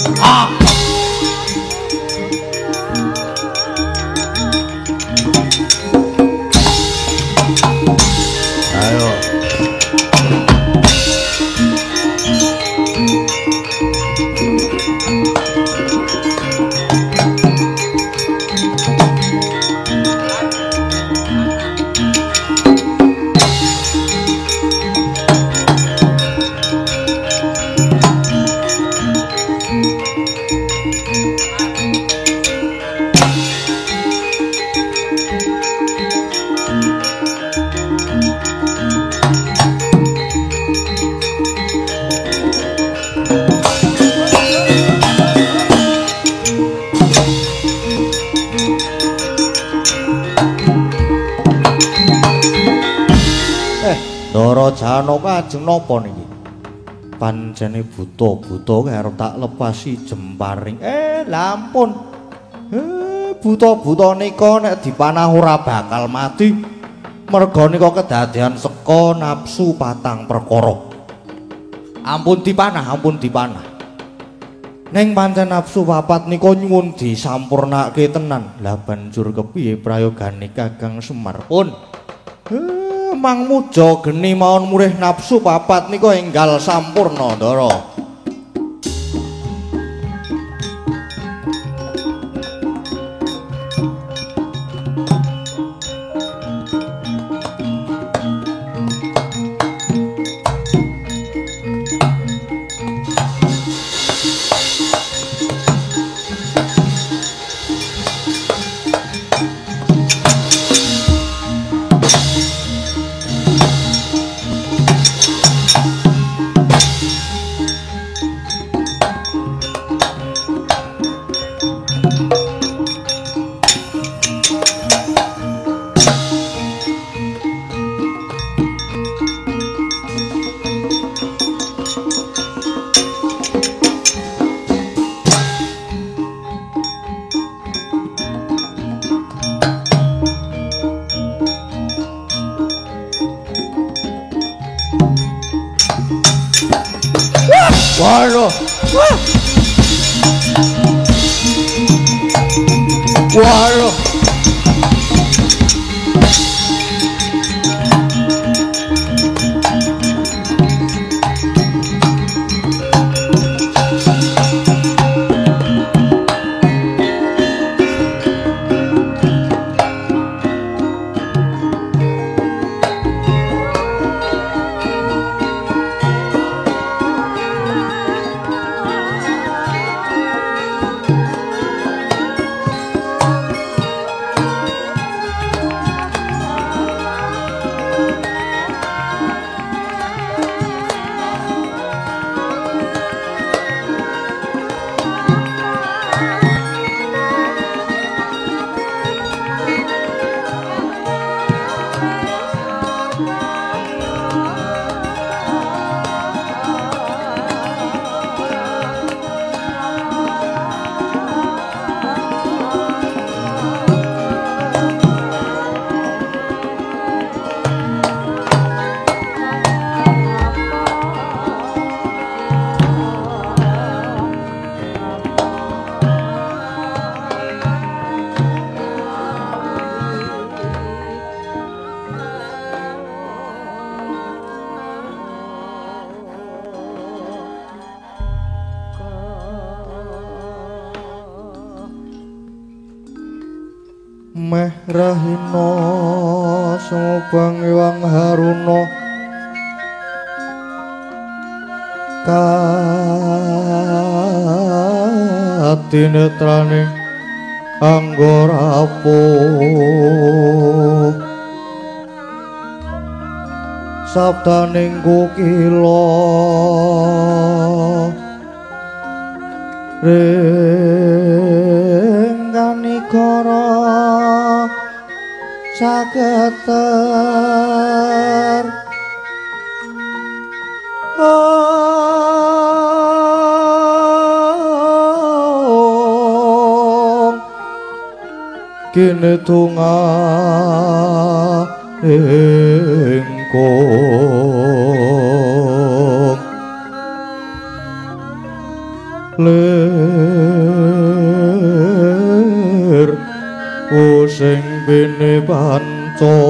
Ah. Ayo. Ndara Janaka ajeng napa niki? Pancene buta-buta kae arep tak lepasi jemparing. Lah ampun. Buta-buta nika nek dipanah ora bakal mati. Merga nika kedadean seka nafsu patang perkara. Ampun dipanah, ampun dipanah. Ning pancen nafsu papat nika nyuwun disampurnake tenan. Lah banjur kepiye prayogane Kakang Semar pun? Mang muja geni mawon murih nafsu papat nika enggal sampurna, Ndara. Waduh. Waduh. Meh rahina sumubang Hyang Haruna katinetraning anggara rapuh sabdaning kukila ring kanikara sageter kene tunga ingkung Lir sing bene panca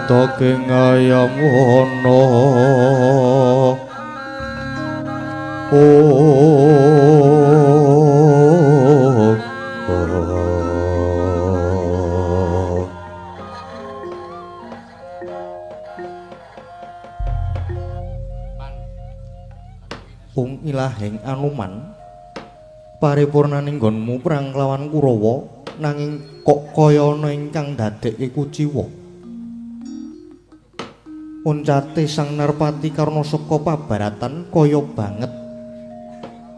Pepetoking ayam wana Ung ilahing Anoman paripurnaning nggonmu perang kelawan Kurawa nanging kok kaya ana ingkang ndadekke kuciwa. Oncate Sang Narpati Karna saka pabaratan kaya banget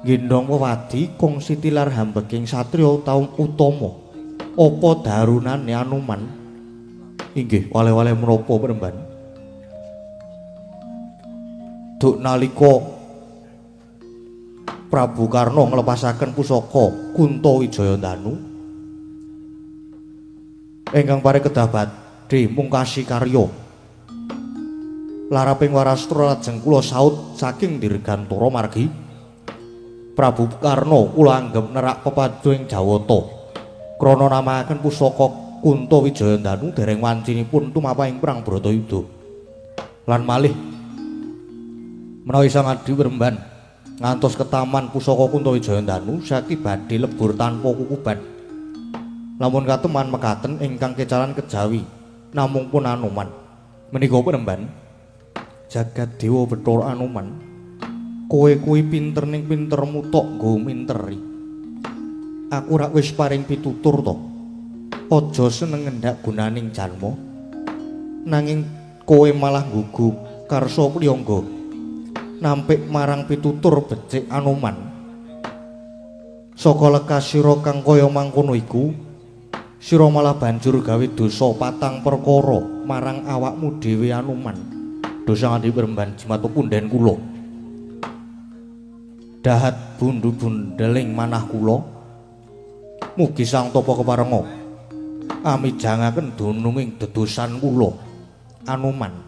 nggendhong wewadi kongsi tilar hambeking satriya utama. Apa darunane Anoman? Inggih, wale-wale menapa Premban? Duk nalika Prabu Karna nglepasaken pusaka Kunta Wijayandanu ingkang pare kedah badhe mungkasi karya laraping warastra lajeng kula saut saking Dirgantara margi Prabu Karna kula anggep nerak pepajo ing Jawata krana namakaken pusaka Kunta Wijayandanu dereng wancinipun tumapah ing perang Bratayuda. Lan malih menawi Sang Adi Premban ngantos ketaman pusaka Kunta Wijayandanu saiki badhe lebur tanpa kukuban. Lamun kateman mekaten ingkang kecalan kejawi namung pun Anoman. Menika Premban jagat dewa Bathara Anoman, kowe kuwi pinter ning pintermu tok nggo minteri. Aku rak wis paring pitutur to. Aja seneng ngendak gunaning janma. Nanging kowe malah nggugu karsa priyangga. Nampik marang pitutur becik Anoman. Saka lekas sira kang kaya mangkono iku, sira malah banjur gawe dosa patang perkara marang awakmu dhewe Anoman. Dosa nganti Premban jimat punden kula. Dahat bundu bundeling manah kula. Mugi Sang Tapa keparenga amijangaken dununging dedosan kula Anoman.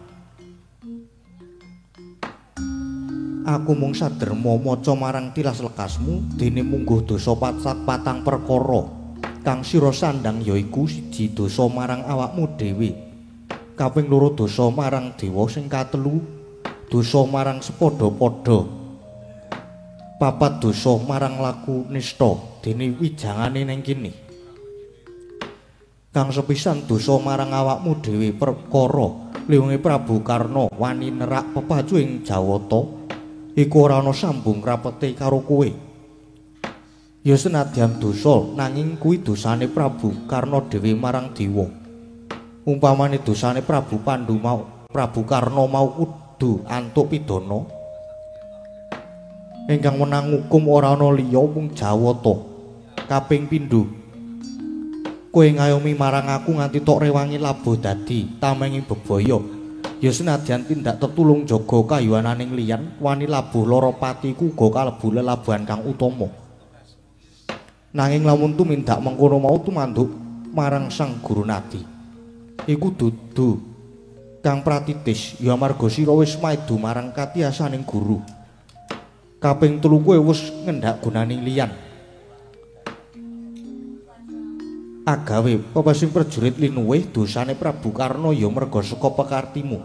Aku mung saderma maca marang tilas lekasmu dene mungguh dosa patang perkara kang sira sandhang yaiku siji dosa marang awakmu dhewe, kaping loro dosa marang dewa, sing katelu dosa marang sepadha-padha, papat dosa marang laku nista dene wijangane ning kene. Kang sepisan dosa marang awakmu dhewe perkara liwunge Prabu Karna wani nerak pepacu ing Jawata iku ora ana sambung rapete karo kowe. Ya senadyan dosa nanging kuwi dosane Prabu Karna dhewe marang dewa. Umpamane dosane Prabu Pandu mau Prabu Karna mau kudu antuk pidana. Ingkang wenang ngukum ora ana liya mung Jawata. Kaping pindho, kowe ngayomi marang aku nganti tok rewangi labuh dadi tamenging bebaya. Ya senadyan tindak tetulung jaga kayuwananing liyan wani labuh lara patiku uga kalebu lelabuhan kang utama. Nanging lamun tumindak mengkono mau tumanduk marang Sang Guru Nadi iku dudu kang pratitis ya amarga sira wis maido marang katiyasaning guru. Kaping telu kowe wis ngendak gunaning liyan agawe pepesing prajurit linuwih dosane Prabu Karna ya merga saka pekartimu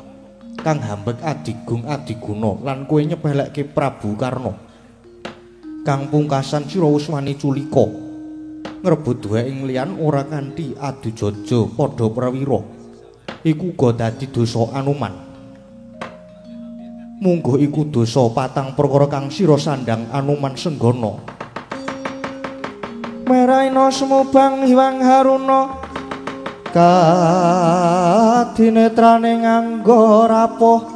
kang hambek adigung adiguna lan kowe nyepelekke Prabu Karna. Kang pungkasan sira wis wani culika ngrebut duwe ing liyan ora kanthi adu jaja padha prawira iku uga dadi dosa Anoman. Mungguh iku dosa patang perkara kang sira sandhang Anoman Senggana. Meraina sumubang hiwang haruna kadinetrane nganggo rapuh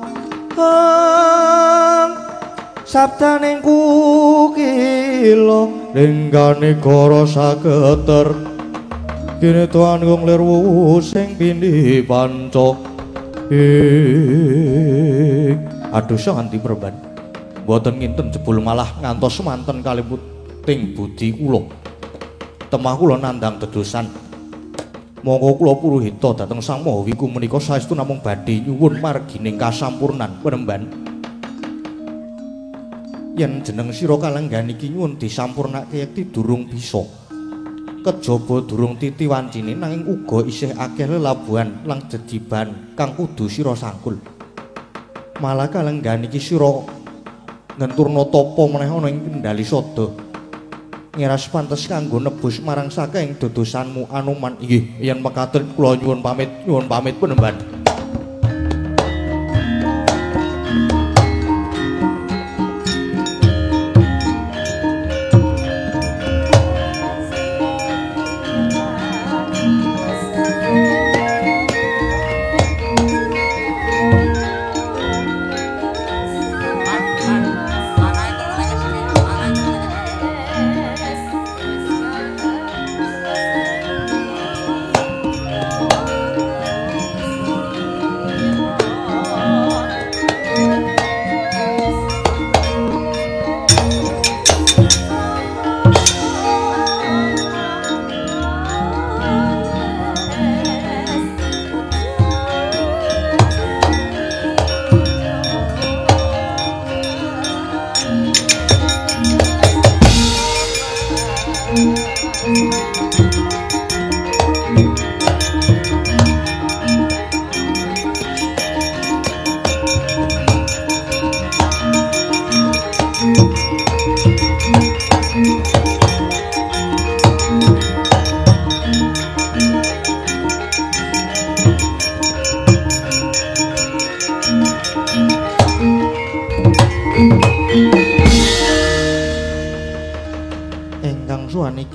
sabdaning kukila lenggane gara saketer kene tuan wong lir sing pindhi panca ing Aduh sang andi peremban. Mboten nginten jebul malah ngantos semanten kaliputing budi kula. Temah kula nandhang dedosan. Monggo kula puruhita dhateng Sang Maha Wiku menika saestu namung badhe nyuwun margining kasampurnan penemban. Yen jeneng sira kalenggan iki nyuwun disampurnake yekti durung bisa. Kejaba durung titi wancine nanging uga isih akeh lelabuhan lan jejiban kang kudu sira sangkul. Malah kalenggan iki sira ngenturna tapa meneh ana ing kendali sada. Ngeras pantes kanggo nebus marang saking dodosanmu Anoman. Inggih, yen mekaten kula nyuwun pamit penemban.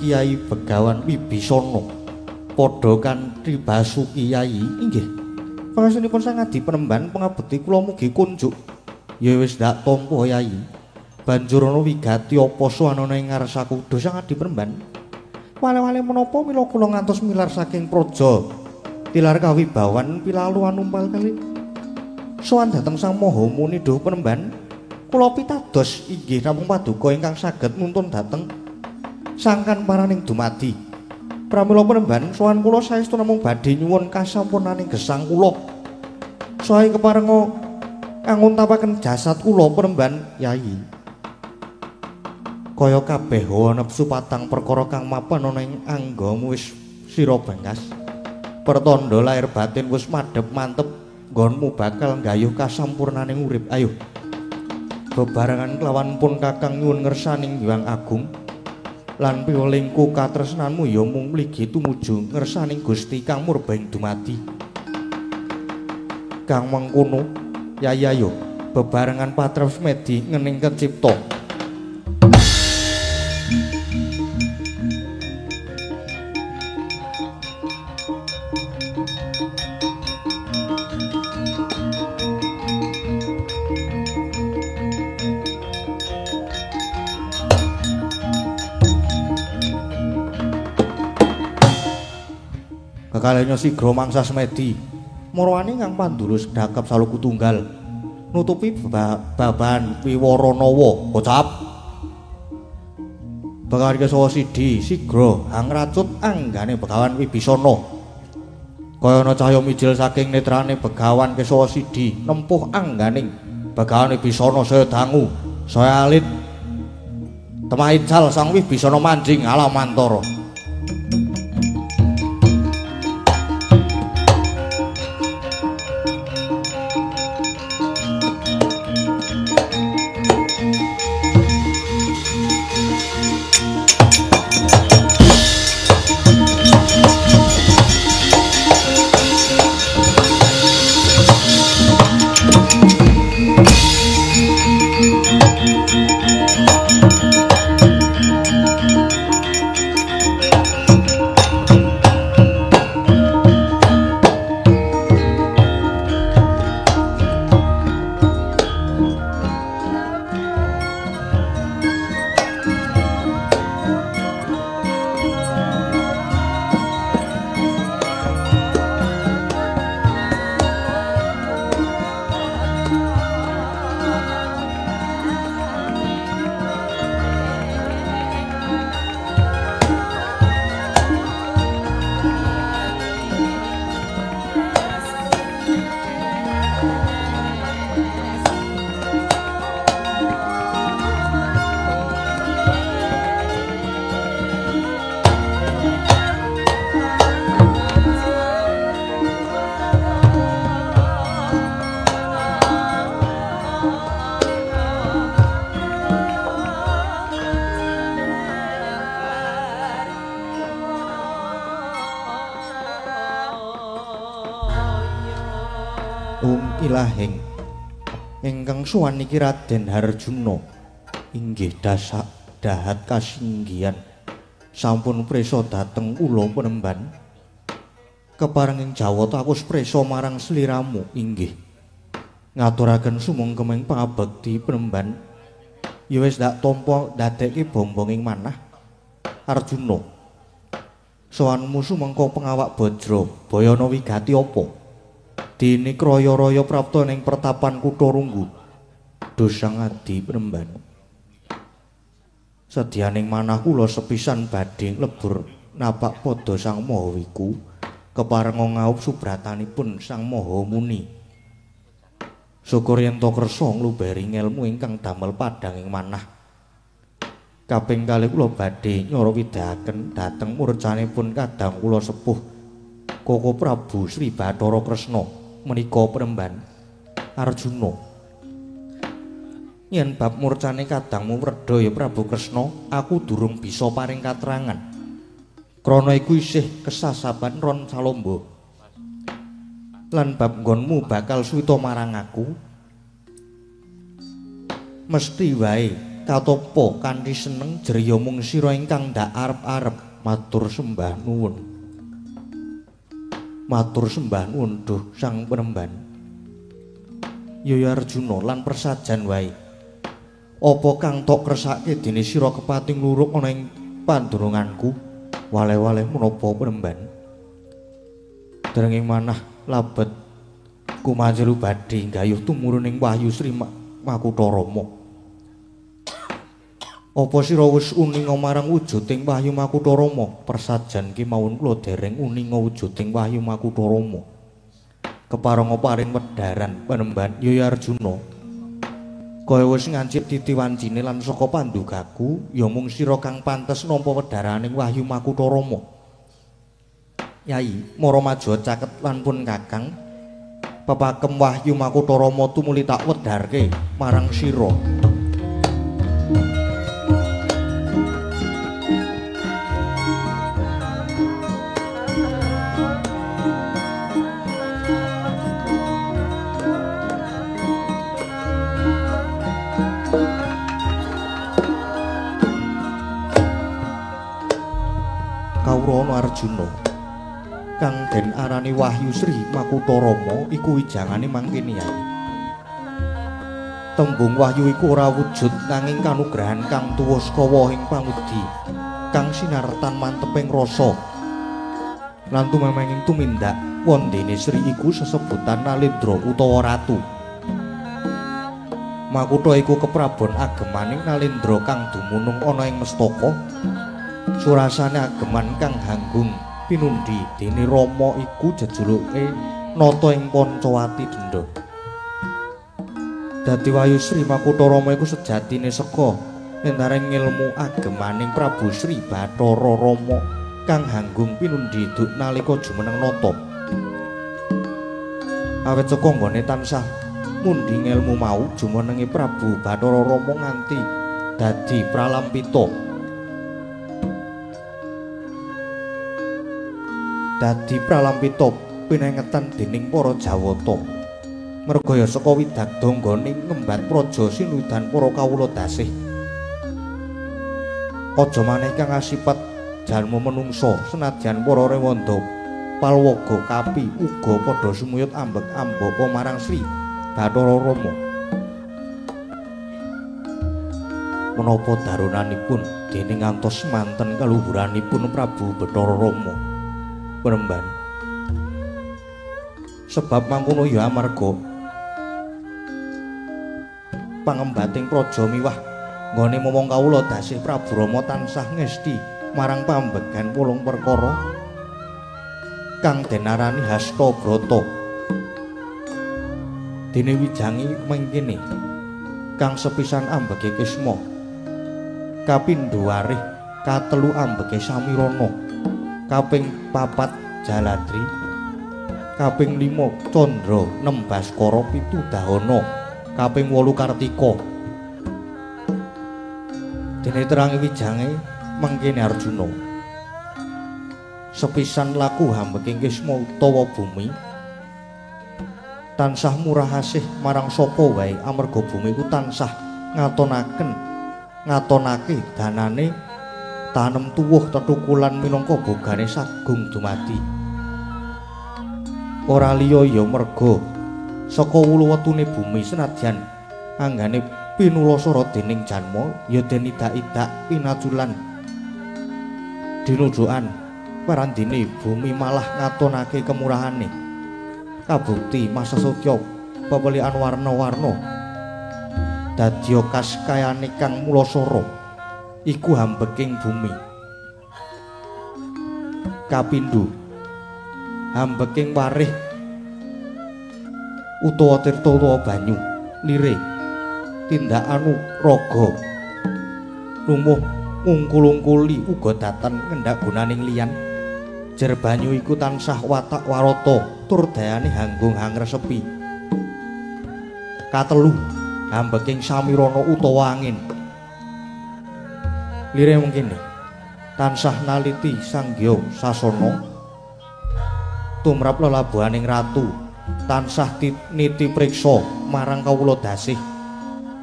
Kiai Begawan Wibisana padha kanthi Basuki Yai. Inggih. Pangasunipun sang adi penemban pangabekti kula mugi kunjuk. Ya wis ndak tampa Yai. Banjur ana wigati apa suwanana ing ngarsaku duh sang adi penemban. Wale-wale menapa mila kula ngantos milar saking praja tilar kawibawan pilalu anumpal kali. Sowan dhateng Sang Maha Muni duh penemban. Kula pitados inggih namung paduka ingkang saged nuntun dhateng sangkan paraning dumadi. Pramila penemban sowan kula saestu namung badhe nyuwun kasampurnaning gesang kula. Sae keparenga anguntapaken jasad kula penemban Yai. Kaya kabeh hawa nepsu patang perkara kang mapan ana ing anggamu wis sira bangkas. Pertanda lahir batin wis madhep mantep nggonmu bakal nggayuh kasampurnaning urip. Ayo bebarengan kelawan pun kakang nyuwun ngersaning Hyang Agung. Lan piwelingku katresnanmu ya mung mligi tumuju ngersaning Gusti kang murba ing dumadi. Kang mengkono Yai ayo bebarengan patrap semedi ngening kecipta. Kekalenya sigra mangsa semedi marwani kang pandulu sedhakep saluku tunggal nutupi babahan wiwaranawa kocap. Begawan Kesawa Sidi sigra hangracut anggane Begawan Wibisana. Kaya ana cahya mijil saking netrane Begawan Kesawa Sidi nempuh angganing Begawan Wibisana saya dangu saya alit. Temah ical sang Wibisana manjing alamantara. Tumlahing ingkang sowan niki Raden Harjuna inggih dasak dahat kasinggihan sampun prisa dhateng kula penemban. Kepareng ing Jawata aku prisa marang sliramu inggih. Ngaturaken sumangga pangabekti penemban. Ya wis ndak tampa ndadekke bombong ing manah Arjuna. Sowanmu sumangka pengawak Bajra Bayana wigati apa? Dene kraya-raya prapta ning pertapan kutha Runggu. Dosang adi penemban. Sedyaning manah kula sepisan badhe nglebur napak pada Sang Maha Wiku keparenga ngaup subratanipun Sang Maha Muni. Syukur yen to kersa nglubari ngelmu ingkang damel padhang ing manah. Kaping kalih kula badhe nyara widhaken dhateng murcanipun kadang kula sepuh Koko Prabu Sri Bathara Kresna menika penemban Arjuna. Yen bab murcane kadangmu wredha ya Prabu Kresna, aku durung bisa paring katrangan. Krana iku isih kesasaban ron salomba. Lan bab nggonmu bakal suwita marang aku mesti wae katopa kanthi seneng jeriya mung sira ingkang ndak arep-arep. Matur sembah nuwun. Matur sembah nuwun duh Sang Penemban. Ya Arjuna lan persajan wae. Apa kang tok kersake dene sira kepati ngluruk ana ing pandurunganku? Waleh-waleh menapa penemban? Dereng manah labet kumanjelu badhe nggayuh tumurun ing Wahyu Sri Makutha Rama. Apa sira wis uninga marang wujuding Wahyu Makutha Rama? Persajan kemawon kula dereng uninga wujuding Wahyu Makutha Rama. Keparenga paring wedharan penemban. Ya Arjuna, kaya wis ngancik titi wancine lan saka pandugaku ya mung sira kang pantes nampa wedharaning Wahyu Makutha Rama. Yai, mara maja caket lan pun kakang pepakem Wahyu Makutha Rama tumuli tak wedharke marang sira. Kawurana Arjuna kang den arani Wahyu Sri Makutha Rama iku wijangane mangkene yai. Tembung wahyu iku ora wujud nanging kanugrahan kang tuwa saka wahing pangudi kang sinartan manteping rasa lan tumemenging tumindak wondene Sri iku sesebutan Nalendra utawa ratu. Makutha iku keprabon agemaning Nalendra kang dumunung ana ing Mestaka. Surasane ageman kang hanggung pinundi dene Rama iku jejuluke nata ing Pancawati Denda. Dadi Wahyu Sri Makutha Rama iku sejatine seka lentaring ilmu agemaning Prabu Sri Bathara Rama kang hanggung pinundi duk nalika jumeneng nata. Awit saka nggone tansah mundhi ngelmu mau jumenenge Prabu Bathara Rama nganti dadi pralampita. Dadi pralampita pinengetan dening para Jawata. Merga ya saka widagda nggone ngembat praja sinudan para kawula dasih. Aja maneh kang asipat jalma menungsa senadyan para rewanda palwaga kapi uga padha sumuyut ambek ambapa marang Sri Bathara Rama. Menapa darunanipun dene ngantos manten kaluhuranipun Prabu Bathara Rama penemban. Sebab mangkono ya amarga pangembating praja miwah nggone momong kawula dasih Prabu Rama tansah ngesti marang pambegan wolung perkara kang den arani Hasta Brata. Dene wijangi mengkene kang sepisan ambege Kisma, kapindho warih katelu ambege Samirana, kaping papat Jaladri, kaping 5 Candra, 6 Baskara, 7 Dahana, kaping 8 Kartika. Dene terangi wijange mengkene Arjuna. Sepisan laku hambeking Kisma utawa bumi Tansah murah asih marang sapa wae amarga bumi iku tansah ngatonake danane tanem tuwuh tetukulan minangka bogane sagung dumadi. Ora liya ya merga saka wulu wetune bumi senadyan anggane pinulasara dening janma ya den idak-idak pinaculan dinujukan parandene bumi malah ngatonake kemurahane. Kabukti masa sotya pepelikan warna-warna dadya kaskayane kang mulasara iku hambeking bumi. Kapindho hambeking warih utawa tirta utawa banyu lire tindakan raga lumuh ngungkul-ungkuli uga datan ngendak gunaning liyan. Jer banyu iku tansah watak warata tur dayane hanggung hangresepi. Katelu hambeking samirana utawa angin lire mungkene tansah naliti sanggya sasana tumrap lelabuhaning ratu tansah niti priksa marang kawula dasih.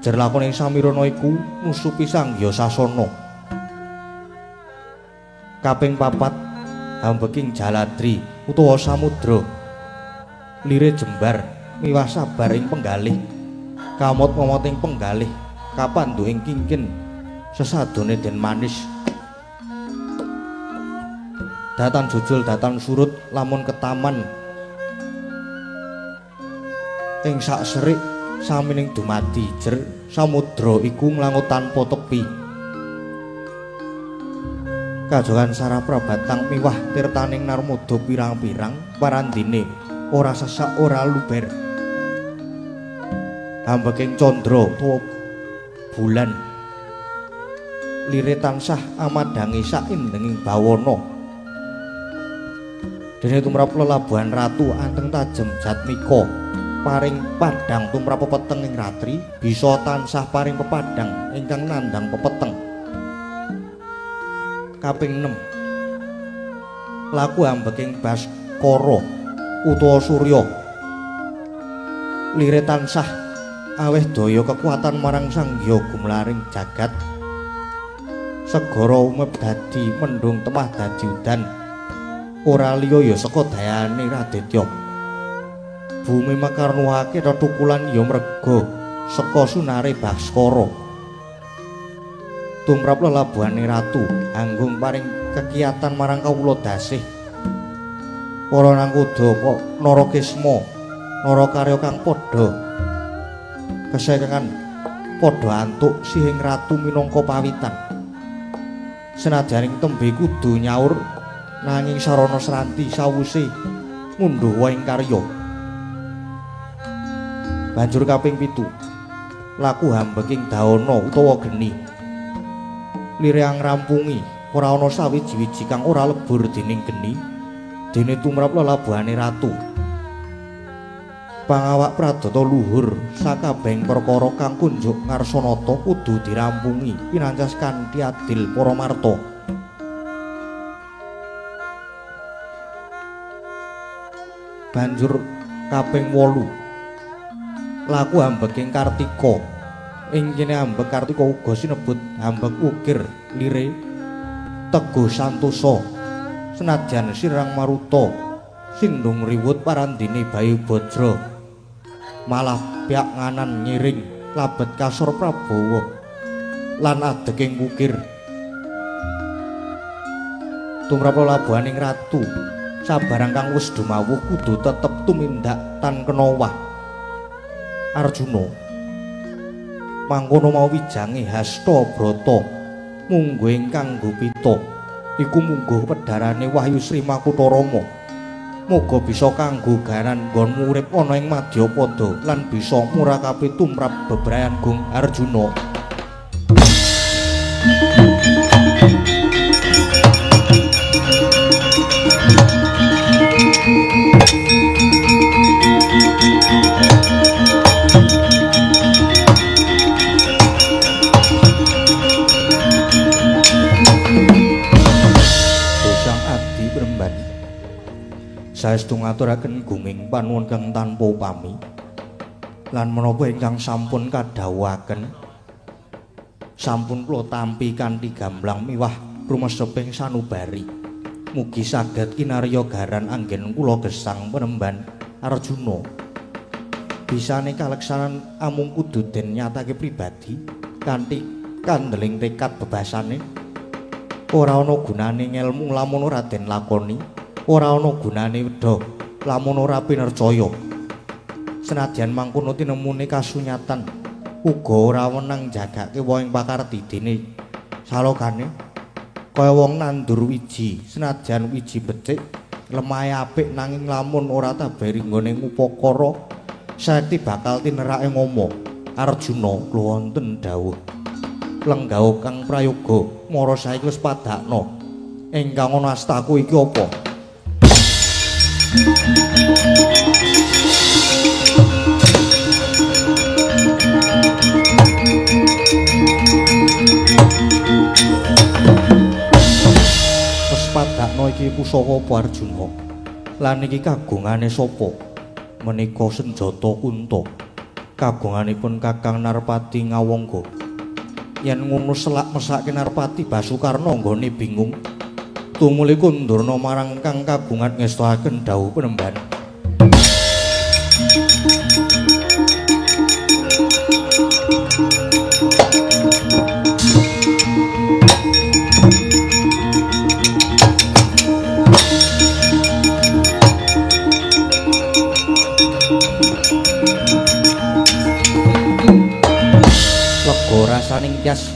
Jer lakoning samirana iku nusupi sanggya sasana. Kaping papat hambeking jaladri utawa samudra lire jembar miwah sabar ing penggalih kamot-momot ing penggalih kapandhu ing kingkin sesadone den manis. Datan jujul datan surut lamun ketaman ing sak serik samining dumadi. Jer samudra iku nglangut tanpa tepi. Kajogan sarah prabatang miwah tirtaning Narmada pirang-pirang parandene ora sesak ora luber. Hambeking candra utawa bulan lire tansah amadhangi saindenging bawana. Dene tumrap lelabuhan ratu anteng tajem jatmika paring padhang tumrap pepeteng ing ratri bisa tansah paring pepadhang ingkang nandhang pepeteng. Kaping 6 laku hambeking Baskara utawa Surya lire tansah aweh daya kekuatan marang sangya gumlaring jagat. Segara umep dadi mendung temah dadi udan ora liya ya saka dayane Raditya. Bumi makarnuhake tetukulan ya merga saka sunare Baskara. Tumrap lelabuhane ratu anggung paring kekiyatan marang kawula dasih. Para nangkuda Narakisma narakarya kang padha kesekengan padha antuk sihing ratu minangka pawitan. Senadyan ing tembe kudu nyaur nanging sarana sranti sawuse ngundhuh ing karya. Banjur kaping 7 laku hambeking daana utawa geni lire ngrampungi ora ana sawiji-wiji kang ora lebur dening geni dene tumrap lelabuhane ratu. Pangawak pradata luhur sakabehing perkara kang kunjuk ngarsanata kudu dirampungi pinancas kanthi adil para marta. Banjur kaping 8 laku hambeking Kartika. Ing kene hambek Kartika uga sinebut hambek ukir lire teguh santosa senadyan sirang maruta sindung riwut parandene Bayu Bajra malah pihak nganan ngiring labet kasor Prabawa lan adeking wukir. Tumrap lelabuhaning ratu sabarang kang wis dumawuh kudu tetep tumindak tan kena wah. Arjuna mangkono mau wijange hasta brata mungguh ingkang gupita iku mungguh pedharane Wahyu Sri Makutha Rama. Muga bisa kanggo ganan nggonmu urip ana ing madyapada lan bisa murakapi tumrap bebrayan Gung Arjuna. Saestu ngaturaken gunging panuwun kang tanpa upami. Lan menapa ingkang sampun kadhawuhaken sampun kula tampi kanthi gamblang miwah rumeseping sanubari. Mugi saged kinarya garan anggen kula gesang penemban Arjuna. Bisane kaleksanan amung kudu den nyatake pribadi kanthi kandeling tekad bebasane. Ora ana gunane ngelmu lamun ora den lakoni, ora ana gunane wedha lamun ora pinercaya. Senadyan mangkono tinemune kasunyatan uga ora wenang jagake wong ing pakarti dene salogane kaya wong nandur wiji, senajan wiji becik lemahe apik nanging lamun ora taberi nggone ngupakara sekti bakal tinerake ngomo. Arjuna kula wonten dawuh lenggah kang prayoga mara saiki wis padakna ingkang ana astaku iki apa? Wis padakna iki pusaka apa Arjuna? Lan iki kagungane sapa? Menika senjata Kunta kagunganipun Kakang Narpati Ngawangga. Yen ngono selak mesake Narpati Basukarna nggone bingung. Tumuli kundurna marang kang kagungan ngestoaken dawuh penemban. Lega rasaning tyas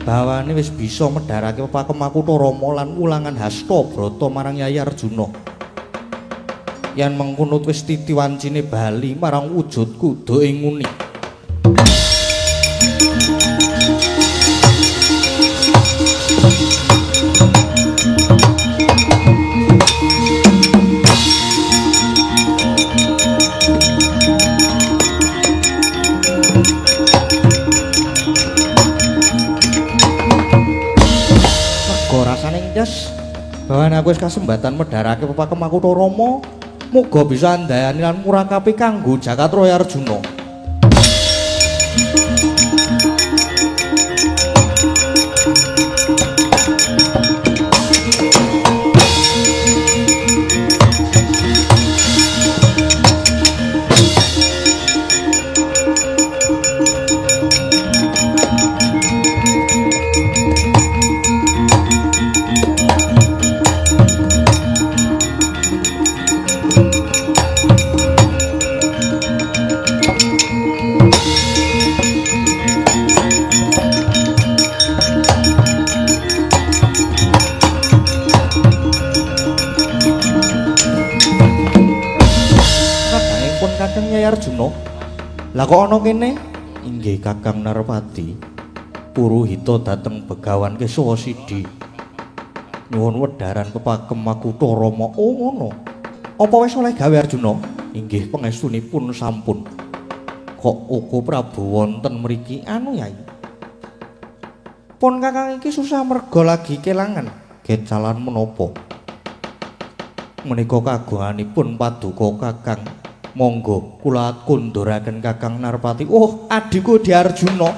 bawane wis bisa medharake pepakem Makutha Rama lan wulangan hasta brata marang Yayi Arjuna. Yen mengkono wis titi wancine bali marang wujud kuda ing nguni. Bawan aku wis kasembatan medharake pepakem Makutha Rama, muga bisa andayani lan murakapi kanggo Jakatraya Arjuna. Arjuna, lah kok ana kene? Inggih Kakang Narpati, puruhita dhateng Begawan Kesawa Sidi. Nyuwun wedharan pepakem Makutha Rama. Oh ngono. Apa wis oleh gawe Arjuna? Inggih pangestunipun sampun. Kok uga Prabu wonten mriki anu Yai? Pun Kakang iki susah merga lagi kelangan. Gecalan menapa? Menika kagunganipun paduka Kakang. Monggo kula kunduraken Kakang Narpati. Oh, adhiku Di Arjuna.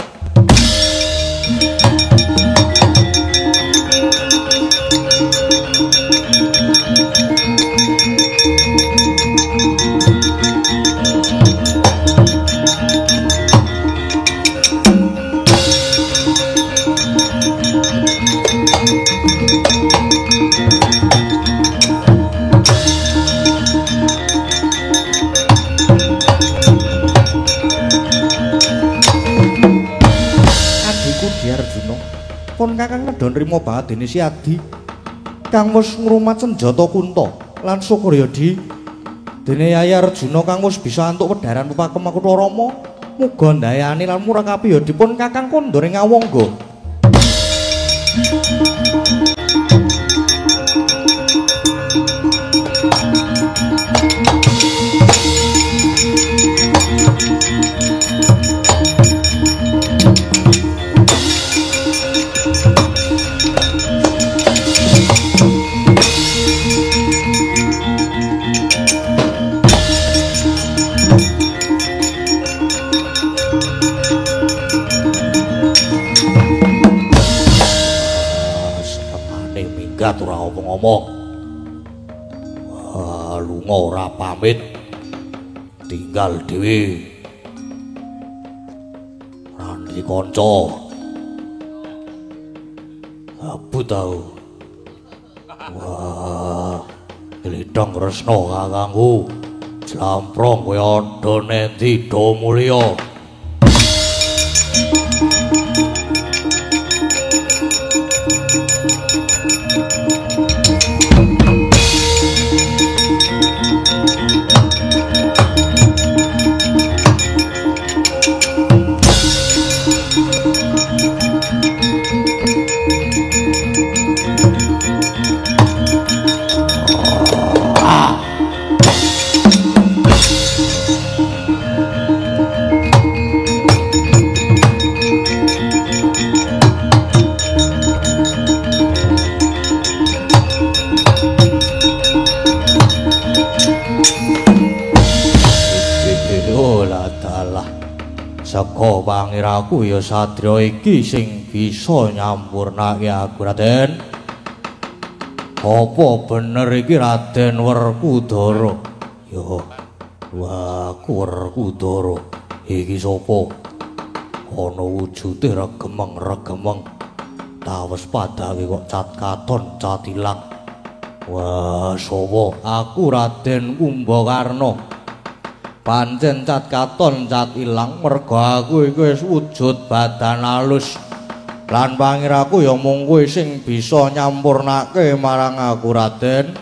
Pun Kakang nedha nrima banget dene si Adi kang wis ngrumat senjata Kunta lan syukur ya Di dene Yayi Arjuna kang wis bisa antuk wedharan pepakem Makutha Rama muga ndayani lan murakapi ya dipun Kakang kondur ing Ngawangga. Minggat ora ngomong-ngomong. Wah, lunga ora pamit. Tinggal dhewe. Ora duwe kanca. Abut tau. Wah, glidhong Kresna kakangku. Jlamprong kowe ana nendi do mulya. Saka pangiraku ya sadra iki sing bisa nyampurnake aku Raden. Apa bener iki Raden Werkudara? Ya, wah, aku Werkudara. Iki sapa? Ana wujude regemeng-regemeng. Tawes padake kok cat katon cat ilang. Wah, sapa? Aku Raden Kumbakarna. Pancen cat katon cat ilang merga aku iku wis wujud badan alus. Lan pangiraku ya mung kowe sing bisa nyampurnake marang aku Raden.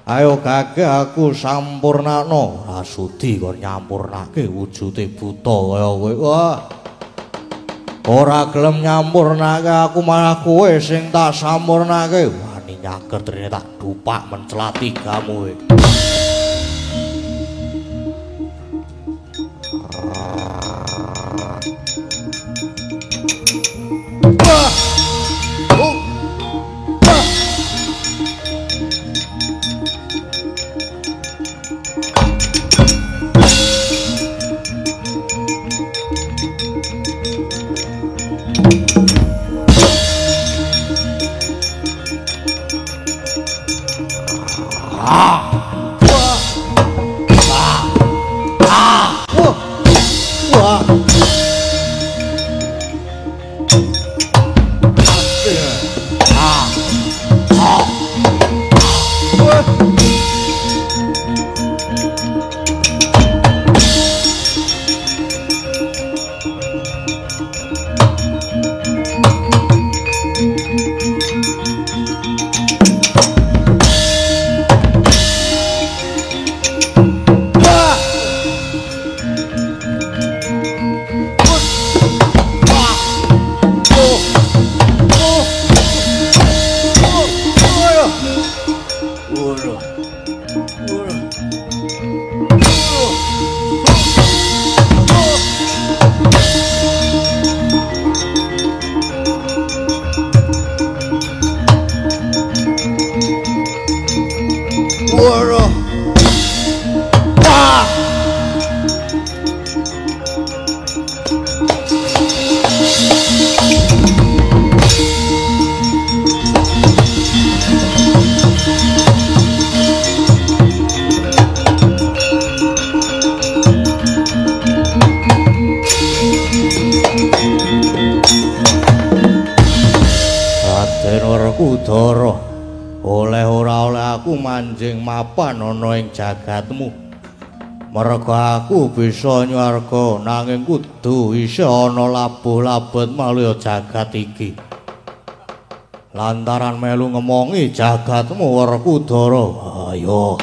Ayo gage aku sampurnakno. Ora sudi kon nyampurnake wujude buta kaya kowe. Wah. Ora gelem nyampurnake aku malah kowe sing tak sampurnake. Wani nyager trine tak dupak mencelati gamu kowe. Werkudara, oleh ora oleh aku manjing mapan ana ing jagatmu. Merga aku bisa nyuwarga nanging kudu isih ana labuh-labet maluya jagat iki. Lantaran melu ngemongi jagatmu Werkudara. Ayo.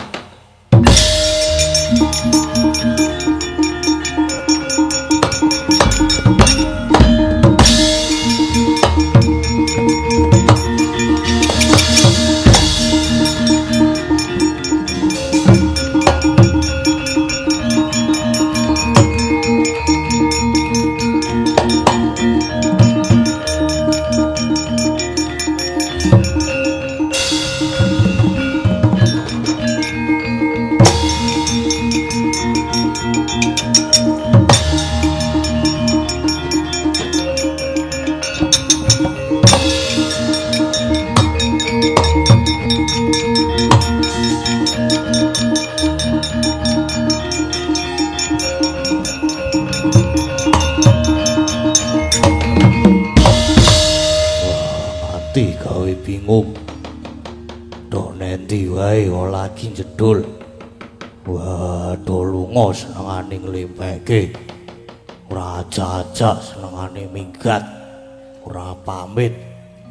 bingung. Do nendi wae lagi jedul. Wah, do lunga senengane nglimpeke. Ora aja-aja senengane minggat. Ora pamit.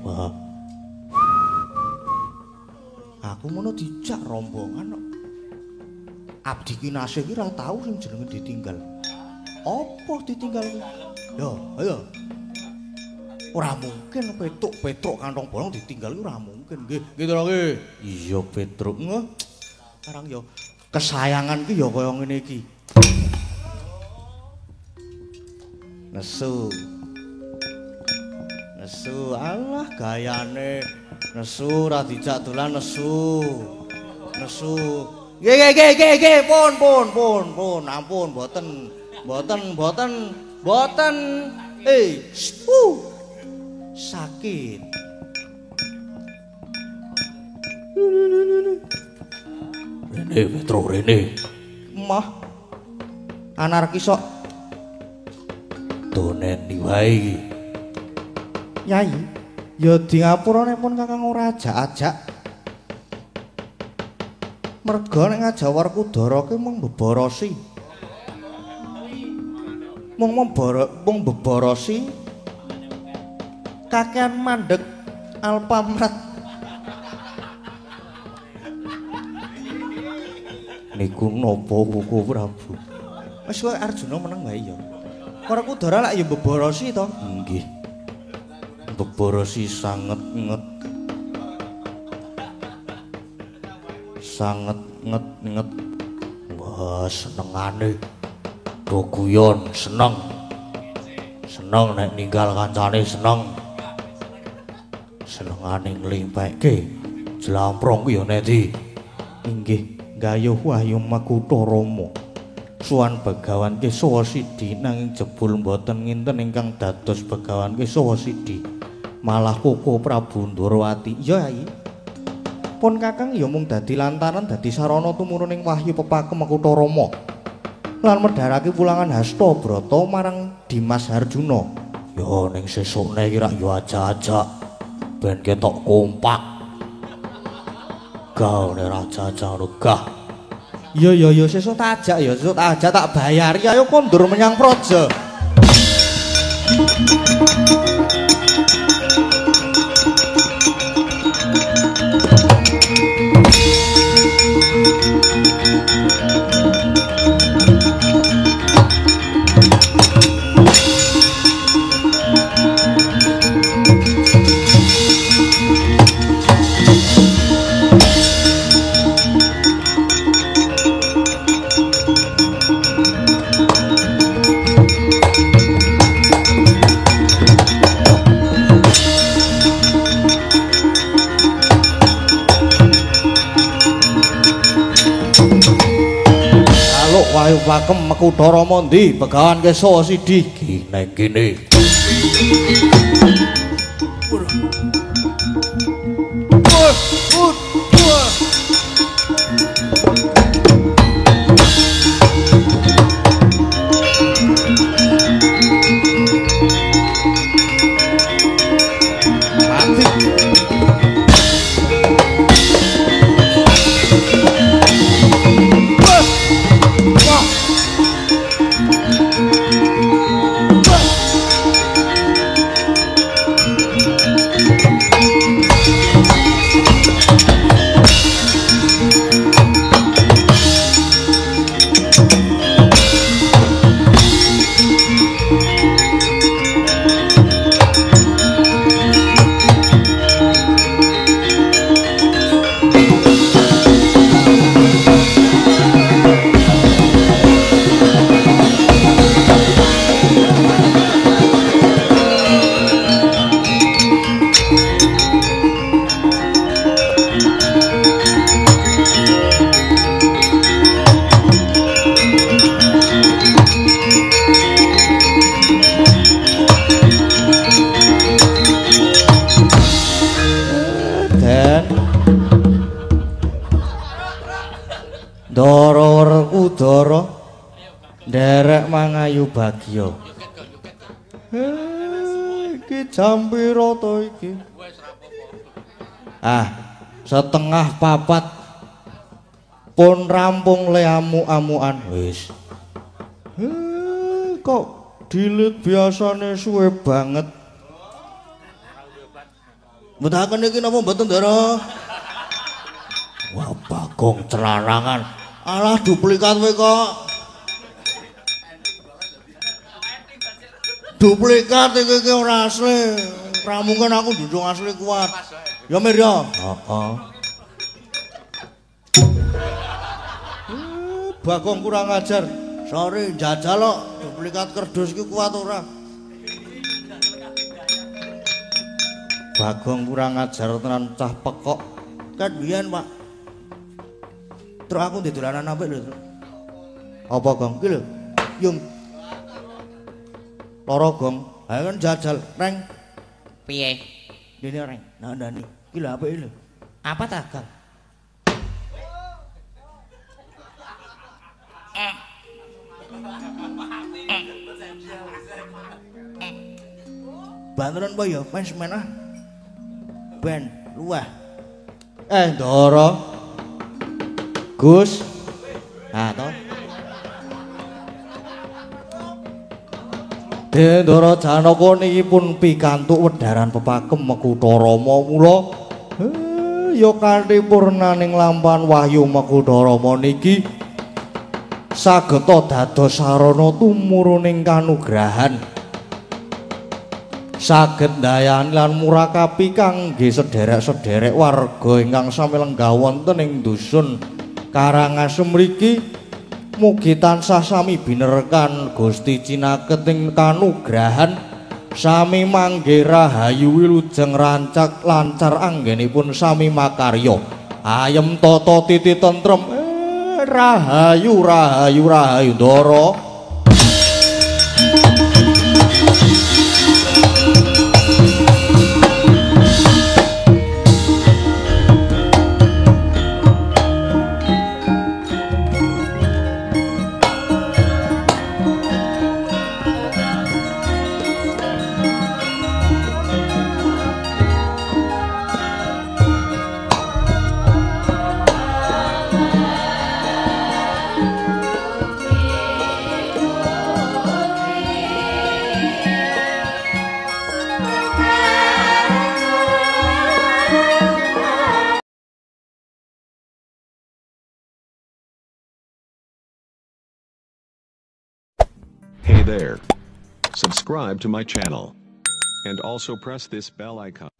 Wah. Aku mono dijak rombongan kok. Abdi Kinasih iki ora tau sing jenenge ditinggal. Apa ditinggal kuwi? Yo, ayo. Ora mungkin Petruk kantong bolong ditinggal iki ora mungkin. Nggih, nggih to nggih. Iya Petruk. Nggih. Sekarang yo kesayangan ki ya kaya ngene iki. Nesu. Nesu, alah gayane. Nesu ora dijak dolan nesu. Nesu. Nggih nggih nggih nggih, pun pun pun pun, ampun mboten. Mboten mboten mboten. Sakit. Rene Petruk rene. Mah. Anarkis kok. Donen wae iki. Yai, ya di ngapurane pun Kakang ora ajak-ajak. Merga nek ngajak Werkudara ki mung beborosi. Mung beborosi. Kakean mandek Alfamart. Niku napa Koko Prabu? Wis kowe Arjuna meneng wae ya. Werkudara lak ya beborosi to? Nggih. Beborosi sanget nget. Sanget nget nget. Wah, senengane. Do guyon seneng. Seneng nek ninggal kancane seneng. Senengane nglimpekke jlamprong kuwi ya neti. Inggih, gayuh wahyu Makutha Rama. Suwan Begawan Kesawa Sidi nanging jebul mboten nginten ingkang dados Begawan Kesawa Sidi. Malah Koko Prabu Ndorowati. Iya, Yai. Pun Kakang ya mung dadi lantaran dadi sarana tumuruning wahyu pepakem Makutha Rama. Lan medharake wulangan Hasta Brata marang Dimas Harjuna. Ya ning sesukne iki rak ya aja-aja ben ketok kompak. Gawe raja-raja gah. Iya iya iya sesuk tak ajak ya, sesuk tak ajak tak bayari ayo kondur menyang Praja. Wahyu pakem Makutha Rama ndi Begawan Kesawa Sidi ki neng kene. Ndara Werkudara nderek mangayu bagya. Iki jam pira to iki? Ah, 3:30 pun rampung le amu-amuan wis. Kok dilit biasane suwe banget. Mboten iki napa mboten, Ndara? Wah, Bagong celarangan. Alah duplikat kowe kok. Duplikat iki ora asli. Ora mungkin aku ndundung asli kuat. Ya Mir ya. Heeh. Bagong kurang ajar. Sorry njajal kok duplikat kerdus iki kuat ora. Bagong kurang ajar tenan cah pekok. Kan biyen, Pak. Terus aku ndek dolanan apik lho, Truk. Apa, Gong? Iki lho. Yung. Loro, Gong. Ha kan jajal, reng. Piye? Dene reng. Nah, ndani. Iki lho apik lho. Apa ta, Gong? Banteran apa ya? Fans men ah. Ben luweh. Ndara. Gus. Ha to. Ndara Janaka niki pun pikantuk wedharan pepakem Makutha Rama mula ya kanthi purnaning lampahan wahyu Makutha Rama niki sageta dados sarana tumuruning kanugrahan. Saged ndayani lan murakapi kangge sederek-sederek warga ingkang sami lenggah wonten ing dusun Karangasem mriki mugi tansah sami binerkan Gusti cinaket ing kanugrahan sami mangge rahayu wilujeng rancak lancar anggenipun sami makarya ayem tata titi tentrem rahayu rahayu rahayu Ndara. Hey there. Subscribe to my channel. And also press this bell icon.